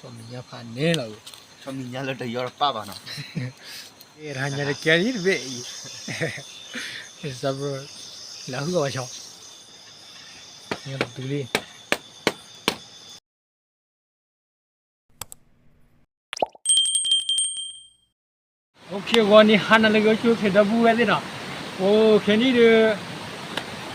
မံၤညါဖးန့ၣ်လီၤ, ဆီမံၤညါလၢတယီတပၣ်ဘၣ်နီၤ, တဟါညါတကဲလံတဘ့ၣ်အံၤ, စၢဘိ, လၢဟုၣ်ကီးဘၣ်ဆီ, ညါတဒုလံ. အိၣ်ခ့ဂီၤန့ၣ် ဟါနၤလၢဂ့ၤ အိၣ်ဆူၣ်အိၣ်ချ့ဒီပုၢ်ဝဲၢ်သ့ၣ်နီၤ, အိၣ်ခဲနံၣ်ဒီး သ့ၣ်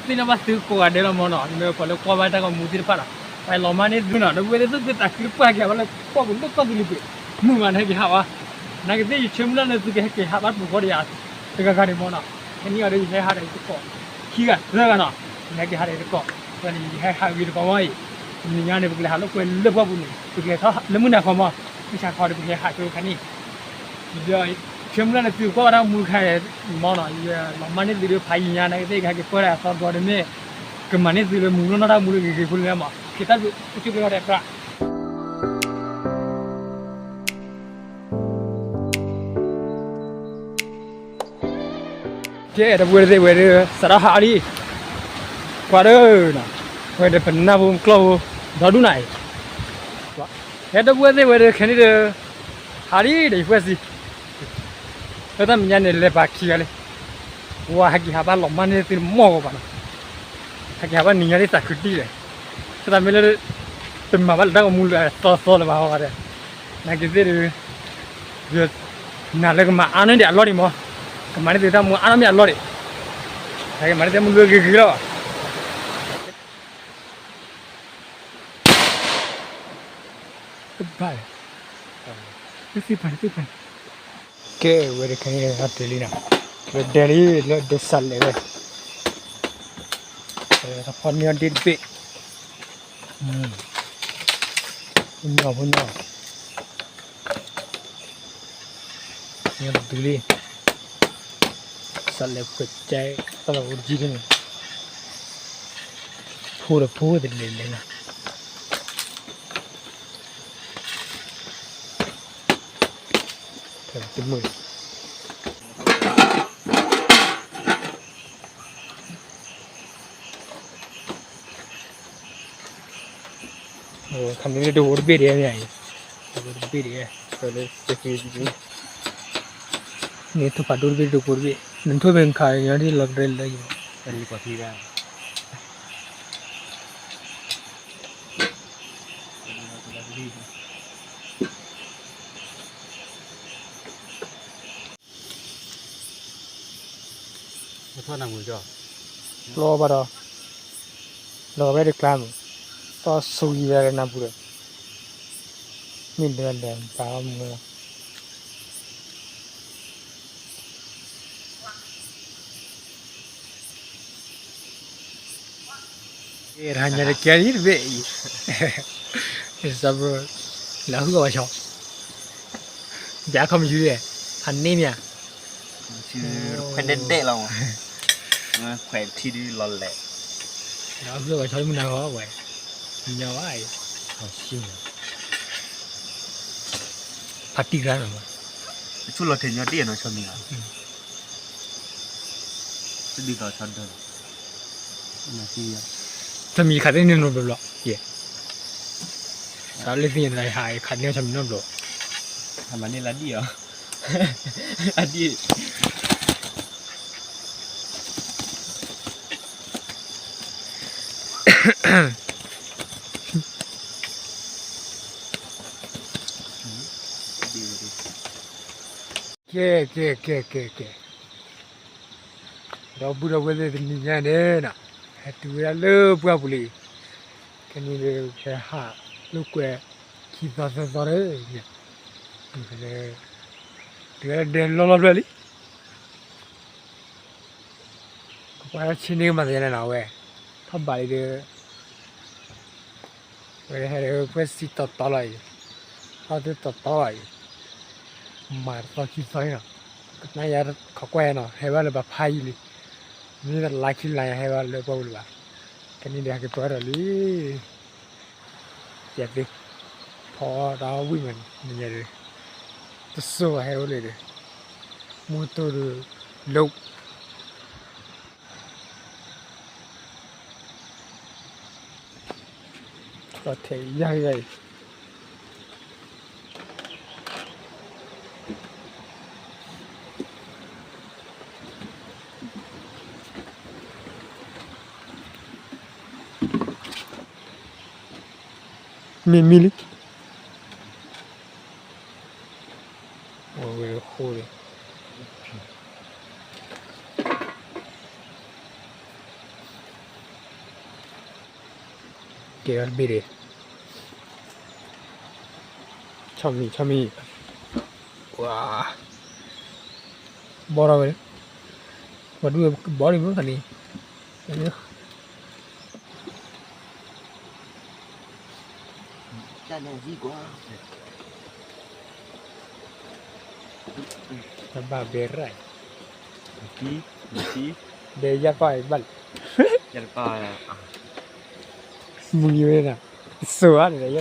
နီၣ်ဘၣ်သုကိးဂၤဒဲးလီၤမၢ်နီၤ, မ့ၢ်ပှၤလၢကွၢ်ဘၣ်တၢ်ဂီၤမူသ့ၣ်တဖၣ်နီၤ, ပှၤလီၤမၢ်န့ၢ်သုနီၤ, ဒီပုၢ်ဝဲၢ်သ့ၣ် သုက့ၤသးခုတပှၢ်က့ၤဘၣ်လၢကီၢ်ပူၤလၢကီၢ်သူလ့ၤပူၤ, မုာ်မးနဟဲက့ၤဟးဝဲ, နာ်က့သ့ၣ်ယဆၢမုၢ်လၢ်လၢသုကဟဲက့ၤဟးဘၣ်တပူၤဃီဒီးယၤ, တဂၤဂၤန့ၣ်မၢ်နီၤ, ခဲနံၣ်အံၤဒီးယဟဲဟးဒီးယသကိး, ခံဂၤသၢဂၤနီၤ, ယဟဲက့ၤဟးဒီးယသကိး, အဃိန့ၣ် ယဟဲဟးဂ့ၤတကိးမၢ်အံၤ, တနံၤညါန့ၣ် ပကလဲၤဟးလိာ်ကွဲလၢပှၢ်ပူၤန့ၣ် ပကလဲၤထီၣ်လၢမုၢ်နၤခီမၢ်, မုၢ်ဆါခီဒီးပကဟဲဟးဆိခါန့ၣ် ဒီးဆၢမုၢ်လၢ်လၢသုကွၢ်ဘၣ်တၢ်မူတခါအံၤမၢ်နီၤ, ယလီၤမၢ်န့ၢ်သုဒီးဖးယံၤညါ နာ်က့သ့ၣ်ကဟဲက့ၤပၢၢ်တၢ်အသီတဘျီဒီးမ့ၢ် ကမၤန့ၢ်သုလၢမူနီၢ်တၢ်မူလၢဂ့ၤဂ့ၤဖိလၢမၢ်, က့ၤတၢ်ဘျုးအိၣ်ဆူၣ်အိၣ်ချ့ဒီးတၢ် ကဲ ဒီပုၢ်ဝဲၢ်သ့ၣ်ဝဲဒၣ် စးထီၣ်ဟးလံ, ကွၢ်ဒီးနီၤ, ဝဲဒီးပနၢ်ဖိကျီၢ်ဖိ ဒီဒူၣ်နၤအံၤ, ကဲ ဒီပုၢ်ဝဲၢ်သ့ၣ်ဝဲဒၣ် ခဲနံၣ်ဒီး ဟးလံဒီးယဖှဲၣ်စံ, လၢတၢ်မဲာ်ညါန့ၣ် လဲၤပာ်ခံဂၤလံ, ဝဲဟဲက့ၤဟးဘၣ်လီၤမၢ်န့ၢ်သုတမီၢ်ဂီၤဘၣ်နီၤ, ဟဲက့ၤဟးဘၣ်နံၤညါဒ်သးခုတံၢ်လဲၣ်, သတးမ့ၢ်လၢ တမၤဘၣ်လၢတၢ်ဂီၤမူလၢအသီသီလၢၤဘၣ်ဟီဂၤဒီး, နာ်က့သ့ၣ်ဒီး ယနာ်လၢကမၤအါန့ၢ်ဒံးအလီၢ်ဒံးမၢ်, ကမၤန့ၢ်သုတၢ်မူအါထီၣ်မ့ၢ်အလီၢ်ဒံး, ကမၤန့ၢ်သုတၢ်မူလၢဂ့ၤဂ့ၤလီၤဘၣ်. တဘၣ်လဲၣ်, သ့ၣ်ပာ်န့ၣ် သ့ၣ်ပာ်န့ၣ်, ကဲ ဝဲတခါန့ၣ် ဟဲတုၤလံနီၤ, ဝဲဒဲလံ လၢဒဲစးလဲၣ်ဝဲ, တဖီန့ၢ်အီၤဒ့တဘ့ၣ်, ဖိညီဖိညီ ညါတဒုလံ, စးလဲၤပှဲၤကဲ တၢ်လီၤအိၣ်တကံၢ်န့ၣ်, ဖိဒီးဖိတလဲၤလဲၤနီၤ, တမုာ် ခါန့ၣ်လၢတဝီတဘ့ၣ်ဒံးမ့ၢ်, တဝီတဘ့ၣ်ဒံး, လၢ န့ၣ်ထိၣ်ဖးဒိၣ်တဘ့ၣ် ဒိဖိတဘ့ၣ် နထိၣ်မ့ၢ်ခါညီဒ်လီၤကရၢလၢယၤ, တၢ်လံပှၤဖံဒၣ် လီၤဘၣ်ဒီး လီၤဝဲတကျါမး, တၢ်ဆိဂံၤဝဲလၢနၢ်ပူၤဒီး မ့ၢ်ဒၢလဲၤဘၣ်မုၢ်လီၤ. တဟါညါတကဲလံတဘ့ၣ်အံၤ, လၢဟုၣ်ကီးဝဲဆီ, ယၤခီမယူၤလဲၣ်, ဟးန့ၢ်မ့ၢ်ဧါ, ခွဲးဒဲးဒဲးလီၤ, ခွဲးထံဒုလီၤလဲၣ်, လၢဟုၣ်ကီးဝဲဆီမုၢ်နၤဂီၤဝဲ, ညီဘၣ်အံၤ, ဖးတံၢ်ရၣ်လီၤ, တဆူၣ်လီၤထဲညီတ့ၢ်နီၤ ဆီမံၤလီၤ. တဒ်သိးဆီဒၢလီၤ, ဆီမံၤခးသ့ၣ်န့ၣ်နီတဘျီဘျီ, ယဲ, သးလၢသ့ၣ်ညါတဂၤဟးခးန့ၢ်ဆီမံၤနီတဘျီ, ဟးမၤန့ၢ်လၢဒံၣ်အီၤ, အဒံၣ် ကဲ ကဲ ကဲ ကဲ ကဲ, ဒီပုၢ်ဒီဝဲၢ်သ့ၣ်တနံၤညါန့ၣ်နီၤ, ဟဲတုၤဝဲဒၣ်လၢပှၢ်ပူၤလံ, ကဲန့ၣ်ဒီး ဟဲဟးလိာ်ကွဲ ခံသီသၢသီဒီး, တုၤဝဲဒၣ်ဒဲလီၢ်လီၢ်ဖျၢၣ်လံ, ကကွၢ်ဆ့န့ၢ်ကမၤသ့လဲၣ်နီၤဝဲ, ထီၣ်ဘးလံဒီး ဝဲဟဲဒီး ပှဲၤစံတီတီလီၤအံၤ, ထီၣ်သ့ၣ်တီတီလီၤအံၤ, မၤတသီခံသီအံၤနီၤ, ကနၣ်ယၤခိးကွၢ်နီၤ ဟဲဘၣ်လၢဘၣ်ဖးယံာ်လံ, မ့ၢ်တလါခံလါယၤဟဲဘၣ်လၢပှၢ်ပူၤလၢၤဘၣ်, ကဲန့ၣ်ဒီးဟဲက့ၤပၢၢ်ဒီးလံ, ယသ့ၣ်, ဖီတၢ်ဝံၣ်မးန့ၣ်ညါဒီး, တစိၢ်ဘၣ်ဟဲအိၣ်လံဒီး, မူတိၢ်ဒီး, လိၣ် လီၤထဲးယၢ်ယၢ်အံၤ, မ့ၢ်မံလံ, ဝဲဝဲဃိလံ, ကဲတဘ့ၣ်ဒံး, ဆီမံၤ ဆီမံၤ, ဝါ, ဘီထီၣ်ဝဲ, ပှၤဒုးဘီလံမ့ၢ်ခါန့ၣ် တၢ်ဘၣ်ဘဲရၣ်, ဘဲယၢ်ပၢ်ဘၣ်လံ, မုၢ်ဝဲဒၣ်, စိၤဧါန့ၣ်,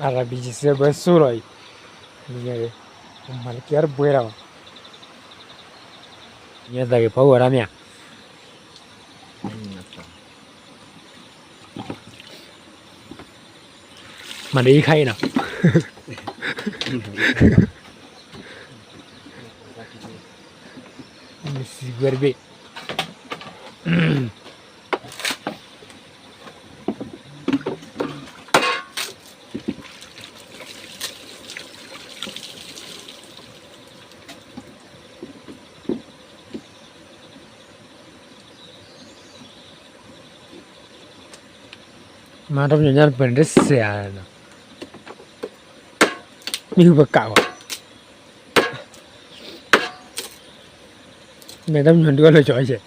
အရဘံယစဲဘၢစိလီၤအံၤ, မၤလၢကဲတဘှဲလီၤ, ညသးက့ၤဖီဝဲဒၣ်မ့ၢ်ဧါ, မၤဒ်အံၤခါအံၤနီၤ, မ့ၢ်စံးဝဲတဘ့ၣ် မၤတၢ်ပညိၣ်ညါတပၢၢ်န့ၣ်တစဲးဧါ, မ့ၢ်ဟုပကးဝဲ, မ့ၢ်တၢ်ပညိၣ်ဒုးအီၣ်လၢကၠီယဲၢ်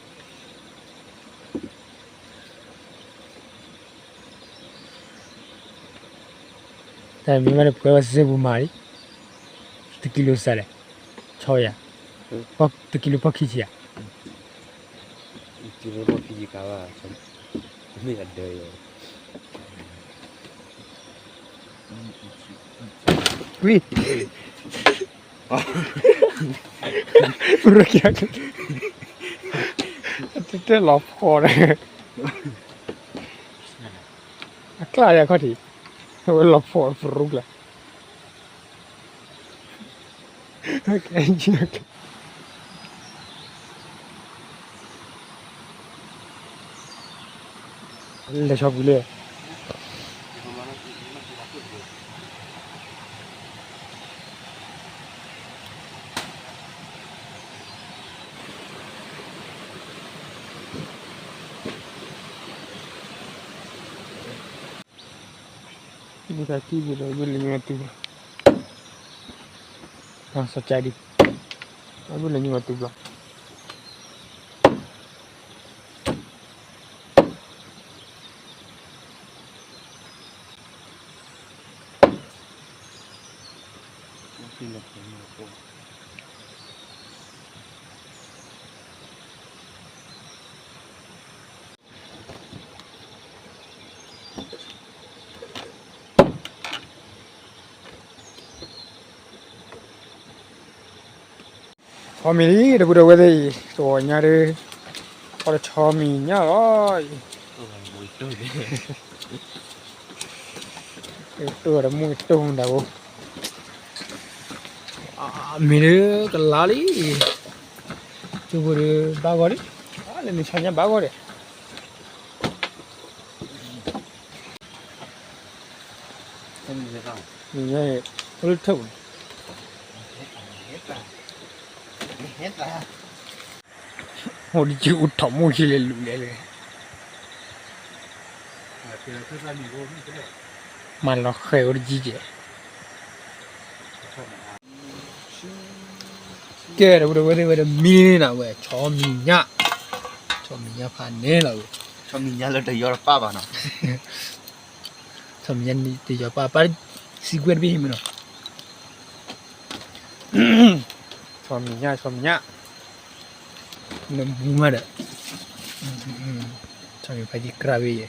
တၢ်မ့ၢ်ဘၣ်လၢပှဲၤဝဲစ့စ့ပူၤမၤလံ, တကံလိစးလဲၣ်, ဆီယၤ, တကံလိဖီၣ်ခံဆံယၤ, ဝံၤ ပရကၠး, တတဲလီၤဖီၣ်န့ၣ်, အကျါယၤခီၣ်ထံး, အဝဲလီၤဖီၣ်ပရူကျါ, လဲၤဆီပူၤလဲၣ် မ့ၢ်တၢ်ကံၣ်ဘၣ်ဒီး ဘၣ်လဲၤညိမၤတူၢ်ဘၣ်, စီၤကၢ်ဒံး, ဘၣ်လဲၤညိမၤတူၢ်ဘၣ်. ဆီမံၤလံ ဒီပုၢ်ဒီဝဲၢ်သ့ၣ်အံၤ တဂီၤညါဒီး အီၣ်တဆီမံၤညါလီၤအံၤ, တိၢ်ဒီးမုၢ်တိၢ်မူဒၣ်ဖိ, မ့ၢ်လၢကလါလံ, ကၠိဖိဒီးဘၣ်ဂီၢ်လံ, လၢနဆီညါဘၣ်ဂီၢ်ဒီး မ့ၢ်ညါအံၤ အိၣ်လၢထၢၣ်ပူၤန့ၣ်, အိၣ်တကံၢ်အိၣ်ထီၣ်မိၢ်ဆံးလဲၤလူၤလဲၤလဲၤ, မၤလီၤဃဲၤအိၣ်တကံၢ်ကဲး. ကဲ ဒီပုၢ်ဒီဝဲၢ်သ့ၣ်ဝဲဒီးမံနၤဝဲ ဆီမံၤညါ, ဆီမံၤညါဖးန့ၣ်လီၤဝဲ, ဆီမံၤညါလၢတယီတပၣ်ဘၣ်နီၤ, ဆီမံၤညါတယီပၣ် ပၣ်စံးကွဲးတဘ့ၣ်ဟံးမ့ၢ်နီၤ, ဆီမံၤညါ ဆီမံၤညါ, နမူမးဒီး, ဆီမံၤဖးယံၤကြၢးဝဲယဲ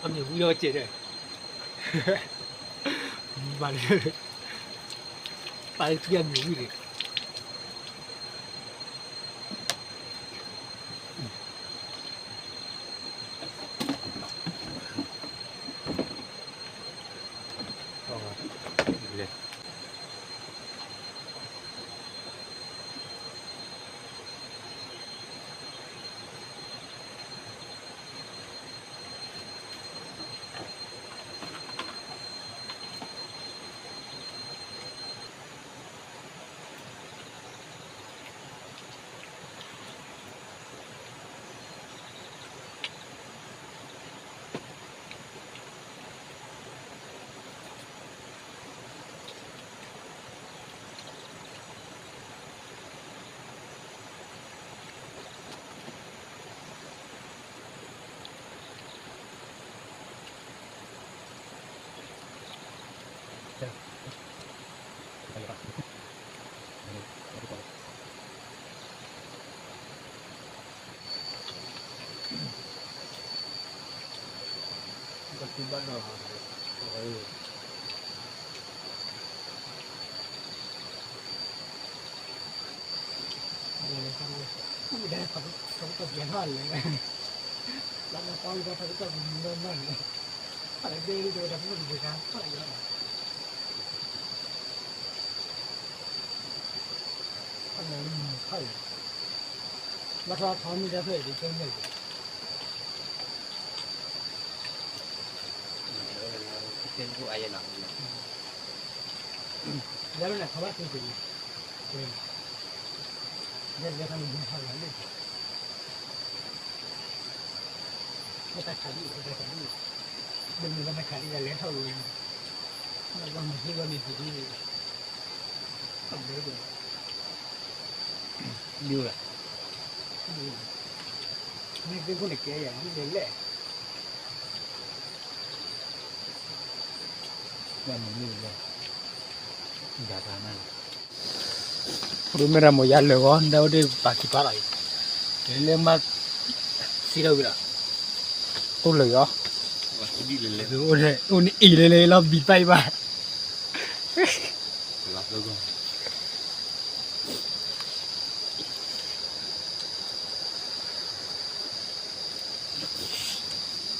အမ့ၢ်ဝံၤလီၤကဲးဒီး, မၤလၢ, ပာ်လၢထံအမ့ၢ်ဝံၤန့ၣ်, အ ဒ်မ့ၢ်တၢ်မိၢ်ယါလၢာ်ဂီၤ ဒ်အိၣ်ဒ်ပာ်ခံပာ်လီၤအံၤ, လဲၤမၤ စံးထီၣ်ဝံၤလီၤ, တိၢ်လၢာ်ဂီၤ, အိၣ်န့ၣ်အံၤလဲၤလဲၤလီၤ ဘံၣ်တၢ်အံၤဘၣ်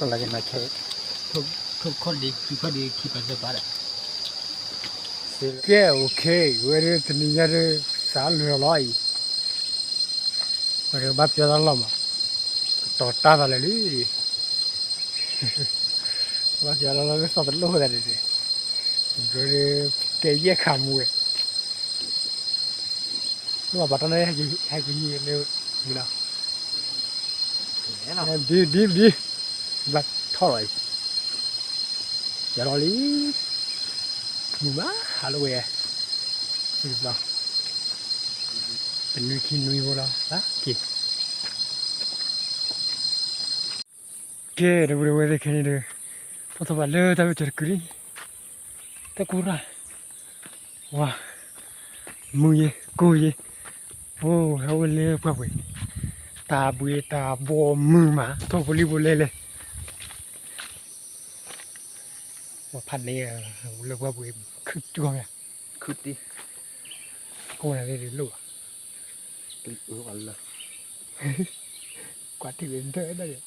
ကလၢကနၢ်ခဲ, ထိၣ်ခီၣ်ဒ့ ခံခီၣ်ဒ့ ခံပၤသၢပၤဒီး, ကဲ okay ဝဲဒၣ်တနံၤညါဒ် စးလၢာ်လီၤအံၤ, ဝဲဒၣ်ဘၣ်ပျီသးလီၤမး, ကတီၤတၢ်သးလၢာ်လံ, ဘၣ်ပျီလီၤလၢသီတလိၣ်သးန့ၣ်, ဒ် ကဲယဲၢ်ခးမူဝဲ လၢပှၤတၢ်န့ၣ် ဟဲက့ၤဟံးလၢမုၢ်လီၤ, ဒ် ဒ် ဒ်, ဘၣ်ထီၣ်လီၤအံၤ, ယၤလီၤလံ, မုၢ်မး ဟးလီၤဝဲ, တနွံခံနွံဖိလီၤ, က့ၤ ကဲ ဒီပုၢ်ဒီဝဲၢ်သ့ၣ်ခဲအံၤဒီး, ထီၣ်ထီၣ်ဘၣ်လၢတၢ်ဝဲကၢၤတကုၤလံ, တၢ်ကိၢ်ရၣ်, ဝါ, မုၢ်ယ့ၤကိၢ်ယ့ၤ, အိၣ် ဟဲအိၣ်လၢပှၢ်ပှ့ၤ, တၢ်ဘှံးတၢ်ဘှီမုၢ်မး ထီၣ်ဖိလံဖိလဲလဲ, ဝါဖးန့ၣ်, လၢပှၢ်ပှ့ၤ, ခုကီၢ်မး, ခုတံၢ်, ကိၢ်နၤသ့ၣ်ဒ်လိၣ်ဘၣ် ကွၢ်ထံၣ်ဝဲဒၣ်ဒၣ်,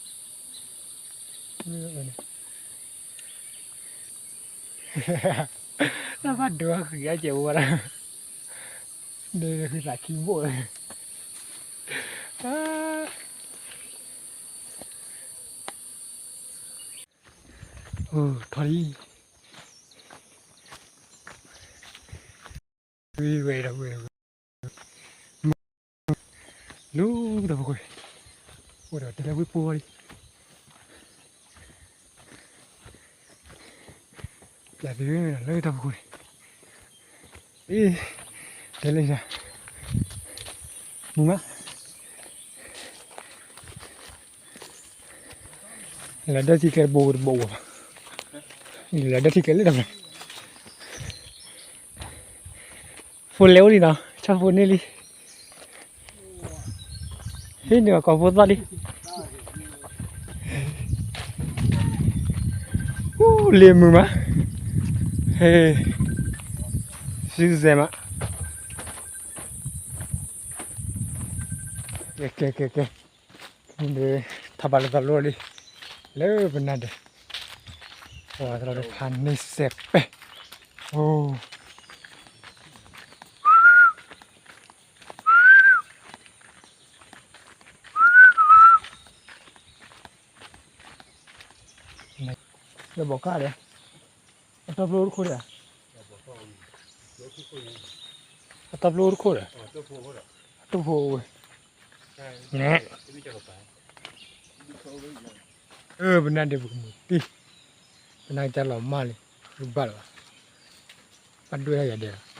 တၢ်ဘၣ်ဒိအဃံအကဲဝဲဒၣ်, ဒ်ဃံသးခံဘိၣ်, အိၣ်ထီၣ်လံ, ဝဲဒီးဝဲဒီး, လူၤတၢ်ဖိခွါ, အိၣ်ဒီးတဲလၢဝံပူၤလံ, ပျၢ်သ့ဝဲလၢတၢ်ဖိခွါန့ၣ်, အ့, တဲလၢ, မုၢ်မး လၢဒၢထံကျဲတဘိတဘိဝဲဘၣ်, လၢဒၢထံကျဲလၢတဘိ, ဖိလဲၤအိၣ်လံနီၤ ဆီဖိန့ၢ်လံ, ဟံးန့ၢ်အကိာ်ဖိသီၣ်လံ, အိၣ်လ့မုာ်မး, ဟဲ, စုစဲမး, ကဲကဲကဲကဲ, ထီၣ်ဘၣ်လၢသီလိလံ, လၢပနၢ်ဒဲး, ပှၤသရၣ်ဒိၣ်ဖးန့ၢ်စဲးပဲ, အိၣ် လၢဘီကၣ်ဒီး, အတီဖျိအိၣ်တခိၣ်ဒီး, အတီဖျိအိၣ်တခိၣ်ဒီး, အတီဖျိဝဲ, နဲ, အၢ ပနၢ်ဒ့ပကမူတံၢ်, ပနၢ်ကစၢ်လီၤမၢ်လံ, ဘၣ်လၢၤဘၣ်, ဘၣ်ဒွဲၣ်ယၤဒဲးလီၤ,